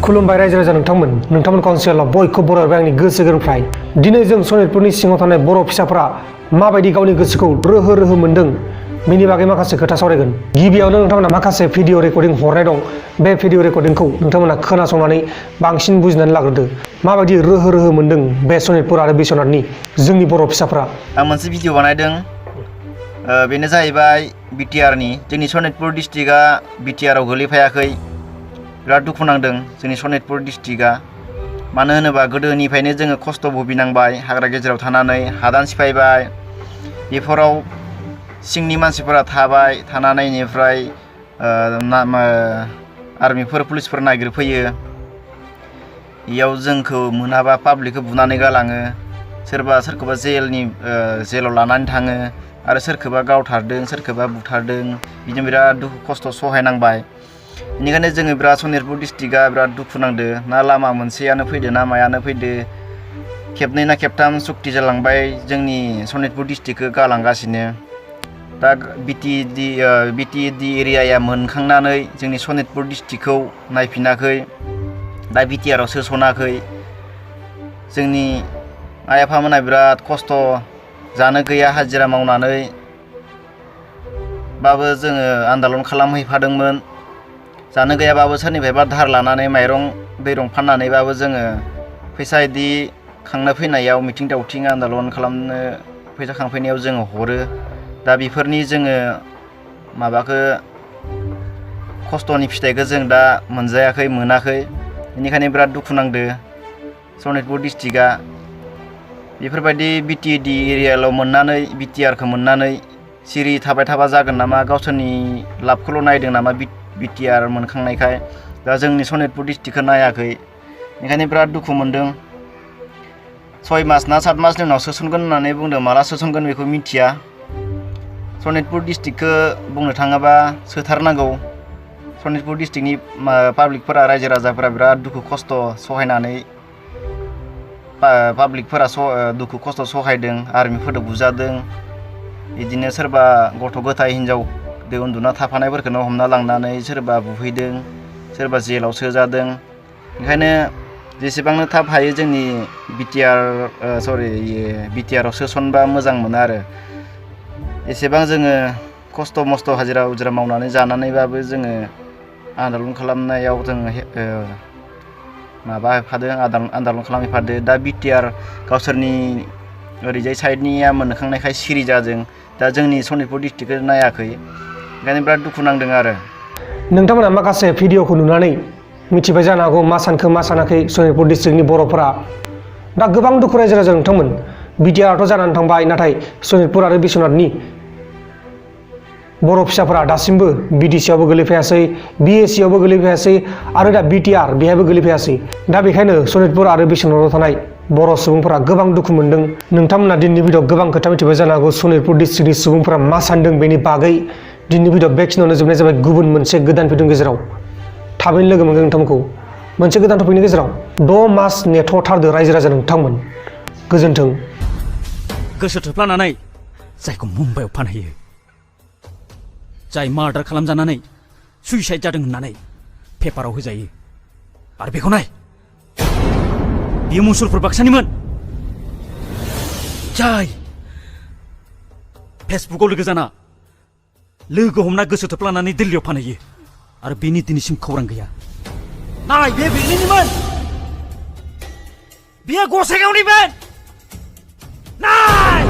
खुलुमबाय रायजो राजा नोंथांमोन काउन्सिलाव बयखौ बरायबाय आंनि गोसो गोरबोनिफ्राय दिनै जों सनितपुरनि सिङाव थानाय बर' फिसाफोरा माबायदि गावनि गोसोखौ रोहो मोनदों बेनि बागै माखासे खोथा सावरायगोन। गिबियावनो नोंथांमोना माखासे भिडिअ रेकर्डिं हरनाय दं। बे भिडिअ रेकर्डिंखौ नोंथांमोना खोनासंनानै बांसिन बुजिनानै लाग्रोदो माबायदि रोहो मोनदों बे सनितपुर आरो बिश्वनाथनि जोंनि बर' फिसाफोरा। आं मोनसे भिडिअ बानायदों बेनो जाहैबाय बिटिआरनि जोंनि सनितपुर डिस्ट्रिक्टआ बिटिआरआव गोलैफायाखै। बिराद दुखु नांदों जोंनि सनितपुर डिस्ट्रिक्टआ, मानो होनोबा गोदोनिफ्रायनो जोङो खस्थ' भुगिनांबाय, हाग्रा गेजेराव थानानै हादान सिफायबाय, बेफोराव सिंनि मानसिफोरा थानानै इनिफ्राय आर्मिफोर पुलिसफोर नागिरफैयो, बेयाव जोंखौ मोनाबा पाब्लिकखौ बुनानै गालाङो, सोरखौबा जेलाव लानानै थाङो आरो सोरखौबा गावथारदों, सोरखौबा बुथारदों, बिदिनो बिराद दुखु खस्थ' सहायनांबाय। बेनिखायनो जोङो बिराद सनितपुर डिस्ट्रिक्टआ बिराद दुखु नांदो। ना लामा मोनसेयानो फैदो ना मायानो फैदो, खेबनै ना खेबथाम सुक्ति जालांबाय जोंनि सनितपुर डिस्ट्रिक्टखौ गालांगासिनो। दा बिटिएडि एरियाया मोनखांनानै जोंनि सनितपुर डिस्ट्रिक्टखौ नायफिनाखै, दा बिटिआरआव सोसनाखै। जोंनि आइ आफामोना बिराद खस्थ' जानो गैया हाजिरा मावनानै बाबो जोङो आन्दालन खालामहैफादोंमोन। जानो गैयाबाबो सोरनिफ्रायबा धार लानानै माइरं दैरं फाननानैबाबो जोङो फैसा इदि खांनो फैनायाव मिथिं दावथिं आन्दालन खालामनो फैसा खांफैनायाव जोङो हरो। दा बेफोरनि जोङो माबाखौ खस्थ'नि फिथाइखौ जों दा मोनाखै। बेनिखायनो बिराद दुखु नांदो सनितपुर डिस्ट्रिक्टआ। बेफोरबायदि बिटिएडि एरियायाव मोननानै बिटिआरखौ मोननानै सिरि थाबाय थाबा जागोन नामा, गावसोरनि लाबखौल' नायदों नामा बिटिआर मोनखांनायखाय, दा जोंनि सनितपुर डिस्ट्रिक्टखौ नायाखै। ओंखायनो बिराद दुखु मोनदों। 6 मास ना 7 मासनि उनाव सोसनगोन होननानै बुंदों, माला सोसनगोन बेखौ मिथिया। सनितपुर डिस्ट्रिक्टखौ बुंनो थाङोबा सोथारनांगौ। सनितपुर डिस्ट्रिक्टनि पाब्लिकफोरा, रायजो राजाफोरा बिराद दुखु खस्थ' सहायनानै पाब्लिकफोरा दुखु खस्थ' सहायदों, आर्मिफोरजों बुजादों, बिदिनो सोरबा गथ' गथाय हिनजावदो उन्दुना थाफानायफोरखौनो हमना लांनानै सोरबा बुहैदों, सोरबा जेलाव सोजादों। ओंखायनो जेसेबांनो थाब हायो जोंनि बिटिआरआव सोसनबा मोजां मोनो आरो। एसेबां जोङो खस्थ' मस्थ' हाजिरा उजिरा मावनानै जानानैबाबो जोङो आन्दालन खालामनायाव जोङो आन्दालन खालामहैफादों। दा बिटिआर गावसोरनि ओरैजाय साइडनिया मोनखांनायखाय सिरि जादों, दा जोंनि सनितपुर डिस्ट्रिक्टखौ नायाखै। ओंखायनो बिराद दुखु नांदों आरो। नोंथांमोना माखासे भिडिअखौ नुनानै मिथिबाय जानो हागौ मा सानखो मा सानाखै सनितपुर डिस्ट्रिक्टनि बर'फोरा। दा गोबां दुखु रायजो राजा नोंथांमोन, बिटिआरआथ' जानानै थांबाय, नाथाय सनितपुर आरो बिश्वनाथनि बर' फिसाफोरा दासिमबो बिडिसिआवबो गोलैफायासै, बिएसिआवबो गोलैफायासै आरो दा बिटिआर बेहायबो गोलैफायासै। दा बेखायनो सनितपुर आरो बिश्वनाथआव थानाय बर' सुबुंफोरा गोबां दुखु मोनदों। नोंथांमोना दिनैनि भिडिअ गोबां खोथा मिथिबाय जानो हागौ सनितपुर डिस्ट्रिक्टनि सुबुंफोरा मा सानदों बेनि बागै। दिनैनि भिडिअ बेखिनियावनो जोबनाय जाबाय। गुबुन मोनसे गोदान भिडिअनि गेजेराव थाबैनो लोगो मोनगोन नोंथांमोनखौ मोनसे गोदान टपिकनि गेजेराव। 6 मास नेथ'थारदो रायजो राजा नोंथांमोन। गोजोन्थों। गोसो थोफ्लानानै जायखौ मुम्बाइआव फानहैयो, जाय मार्डार खालामजानानै सुइसाइड जादों होननानै पेपाराव होजायो, आरो बेखौ नाय, बियो मुसुलपुर बाक्सानिमोन। जाय फेसबुकआव लोगो जाना लोगो हमना गोसो थोफ्लानानै दिल्लीयाव फानहैयो, आरो बेनि दिनैसिम खौरां गैया। नाय, बे बिनिमोन, बियो गसाइगावनिमोन। नाय